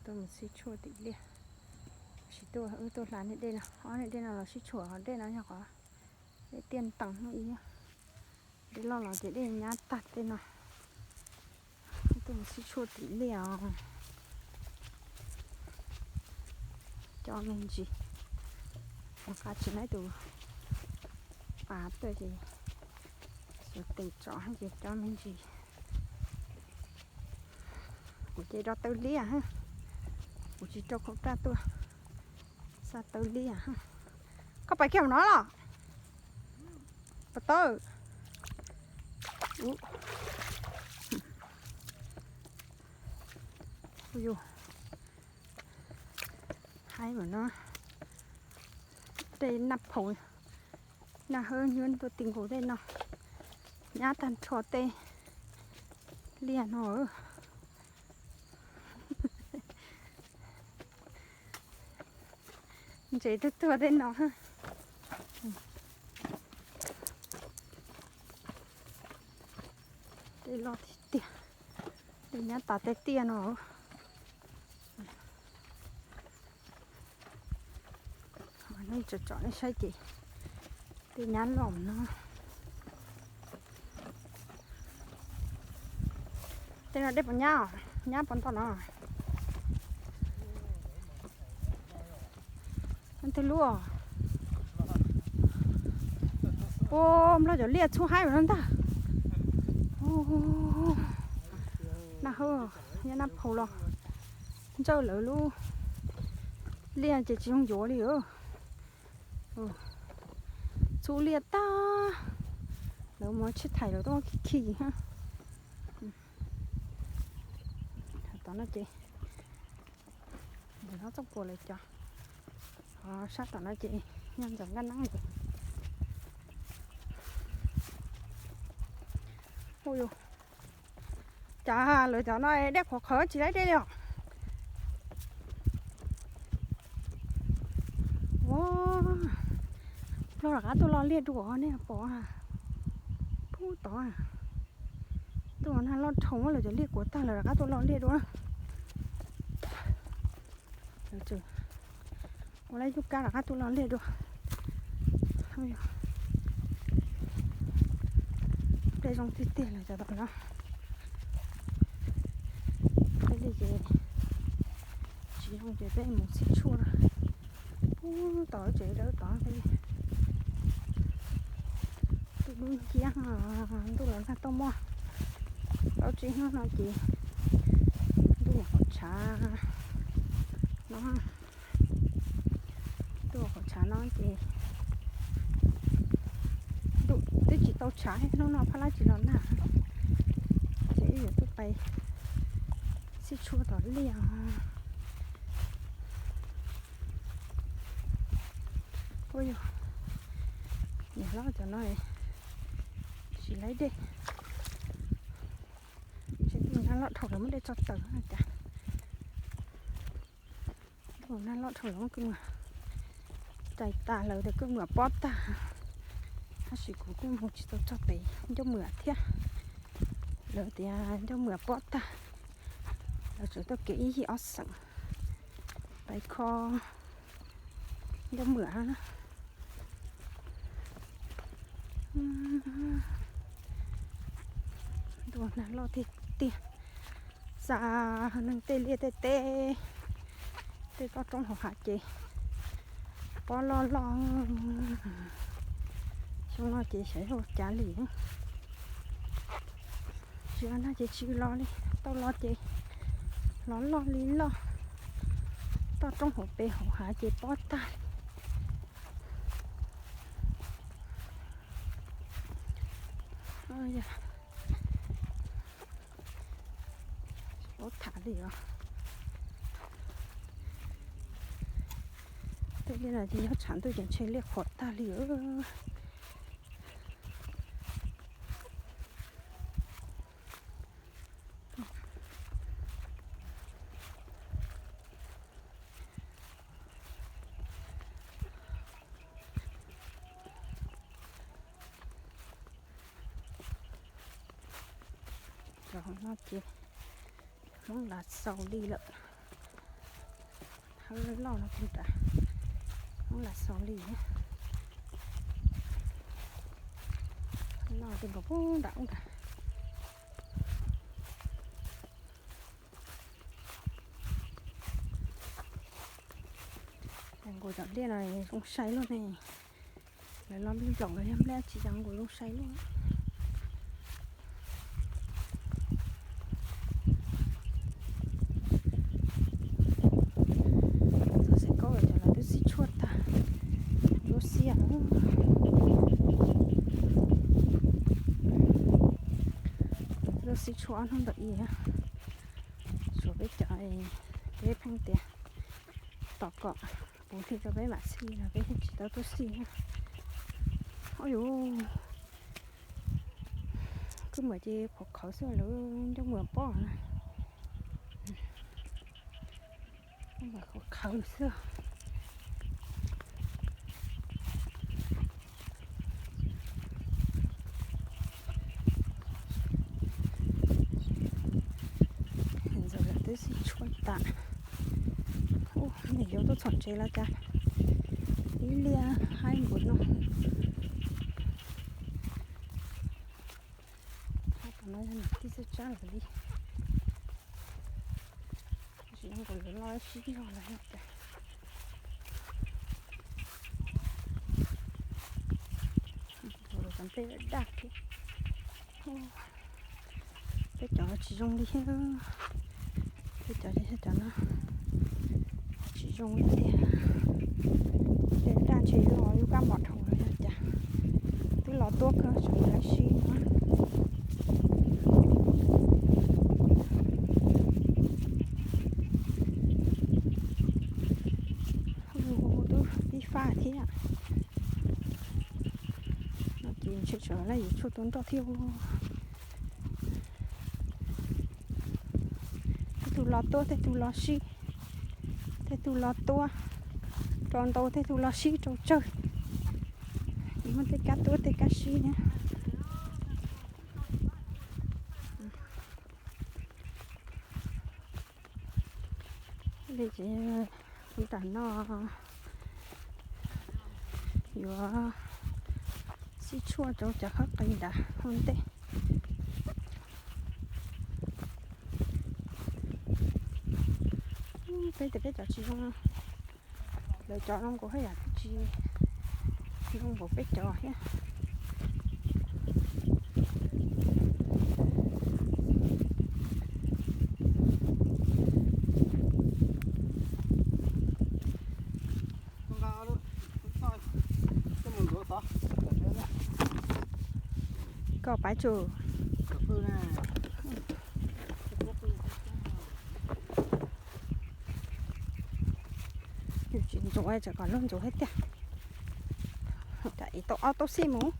Tuaj mus sib tshuaj tim liaj. Tab sis tuaj wb tuaj hla niag dej no, ob niag dej no los sib tshuam, qhov dej no yog qhov dej tiaj ntees ib yam. Dej loj los ces dej nyab tag tej no. Tuaj mus sib tshuaj tim liaj os. Cov me ntsis, qab tsis laib tus pas tuaj ces xuas tes tsom ces cov me ntsis. Kuv ces rau taw liaj, kuv tsis rau khau raj tuaj, xa taw liaj. Koj pais kiag mus no los? Pas tawb. Yus, haib mas no, tej naj phaus, naj hawb nyob tuaj ti nkaus tej no, nyab tag nrho tej liaj no. Ntses tuaj tuag tej no. Tej loj tiag tiag, tej nyab tas tej tiaj no. Nej tsom tsom nej saib ces tej nyab loj no. Tej no dej puas nyab, nyab puas nto no? Twg lub? Ua nplog cov liaj txhub haib no ntag. Naj hawb, nyab naj phaus los ntsawj lawv lub liaj ces tsis zoo yuav li. Txhub liaj tag, lawv mus tsheb thais lawv tuaj khi khi. Tom no ces, ntawm no txoj puas lawv cov, sab tom no ces nyob ntawm nkaj neeb lawm. Ua, cas lawv cov no dej qhuav qhawv tsis laib dej li os. Ua, nplog rov qab tuaj lo liaj dua nej pom. Pub tod, tuaj nag loj dhau lawv cov liaj kuav tag lawv rov qab tuaj lo liaj dua. Ua lawv yug kab rov qab tuaj lo liaj dua. Tej zoo tiag tiag lawm cov tom no. Tej liaj ces tsis zoo ces peb mus sib tshuaj. Pub tod tsev dawb tod tej. Ntuj dub nciab, ntuj los nag toj muaj plaub tsib hnub no ces ntuj nyuam qhuav tshav no. Ntuj nyuam qhuav tshav no ces ntuj twb tsis tau tshav, hnub no phab lab tsis los nag ces wb yuav tuaj pais sib tshuaj tom liaj. Ua yog, niam hlob cov no tsis laib dej. Ntshe nag loj dhau lawv muab dej tso tawm cas. Nag loj dhau lawv muab koj muag rais tas lawv tias koj muag pob tag. Tab sis kuv kuj mus tsis tau txog pem ncauj muam thiab. Lawv tias ncauj muam pob tag, lawv tseem tuaj kev ib yig ob xeem pais kho ncauj muam na. Ntuj nag loj tiag tiag, xa neeg tej liaj tej teb, tej toj roob hauv hav ces pob loj loj. Xyoo no ces xyov yog ua cas li. Tsis los nag ces tsis los li, tau los ces los loj li loj. Toj roob hauv pes hauv hav ces pob tag. Paub tham li os. Tej liaj no ces yog tshav ntuj ces ntshe liaj qhuav tag li os. Cov no ces Hmoob lav xaus li lawm. Loj no pug nram, ub lam xaus li. Loj ti nkaus pug nram ub nrad. Nkaus cov liaj no zoo sai luaj ne. Lawv los nplij nplaum los yog nplij tsis zoo nkaus zoo sai luaj. Txog xeem kaub cov lawv twb xib tshuaj tag, lub xiab, lub xib tshuaj ob hnub ntawm ib. Tsuas peb cov, peb pheej tias tos kom puv hli rau peb mam xij los peb thiaj tsis tau tuaj xij. Ua yus, kuj muaj ces qhuav qhawv xwb lawv nco muag pob na. Qhuav qhawv xwb. Ntxawm lawv twb xib tshuaj tas. Ub, nws yuav tuaj txog tsev los cas, ib liaj haib npaum no. Tam no yog niam tij xwb tsab lawm li. Tsis zoo nkaus lawv loj sib zog los yog cas. Cov nplej daj thiab. Peb cov tsis zoo li thiab. Peb cov, cov no tsis zoo li tiag. Nplej daj ntshe yog yus kab mom dhau los yog cas. Twb los tuab kawg tseem lawv sib no. Twb pib faj thiab. No ces ntshe tsam laj yuav tshuaj tua nroj thiab. Tej tug los tuab, tej tug los sib, tej tug los tuab rau ntau, tej tug los sib rau tsawg. Muaj tej kab tuab tej kab sib thiab. Li ces kuv tam no yuav xib tshuaj rau cov khab qis nram hauv ntej. Peb tias peb cov tsis zoo, lawv cov zoo nkaus haj yam twb tsis zoo npaum peb cov thiab. Koj pab tsuj. Yus tsis ntxuav tsam kom luag ntxuav thiab tiag. Tam ib tau ob tau xij mus.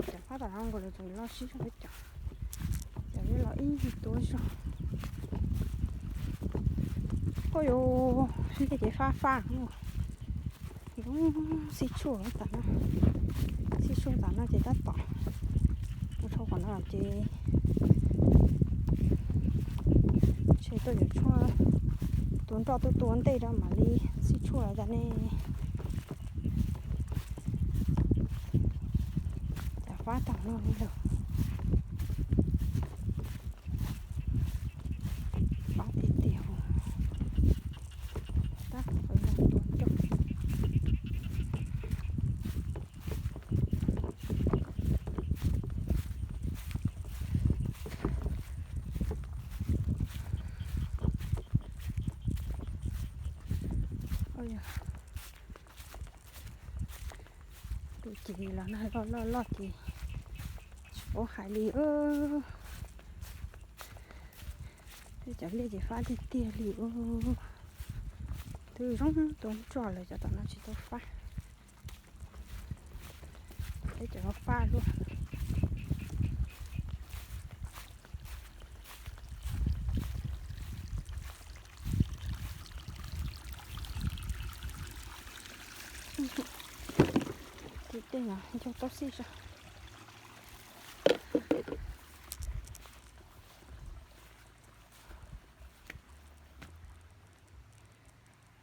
Cov fab tom no nkaus lawv tseem los sib zog peb cov. Cov yeej los ib yig tuab zog. Ua yus, liaj ces fab fab. Zoo xib tshuaj tas no, xib tshuaj tas no ces tab tom ua dhau qhov no ces ntshe tuaj yuav tshuaj tua nroj tuaj tua ntej rau mam li xib tshuaj tas ne. Cas fab tag no li lawm. Fab tiag tiag. Tab tom tua nroj. Tus ces los nag loj loj loj ces tsis paub hais li. Tej cov liaj ces fab tiag tiag li. Twb zoo tua nroj lawm cov tom no tsis tau fab. Peb cov no fab luaj. Tej no nco tau xij zog.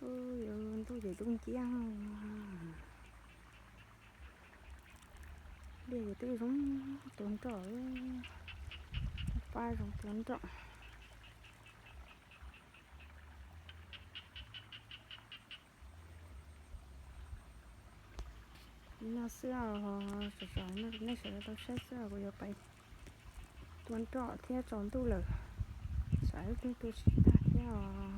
Ub, yuav ntuj ces dub nciab. Liaj ces twb zoo tua nroj, pab zoo tua nroj. Li no xwb os, sawv sawv no nej sawv daws tau saib xwb os, kuv yuav pais tua nroj thiab tsaus ntuj lawm, tsam ib pliag tua tsis tag thiab os.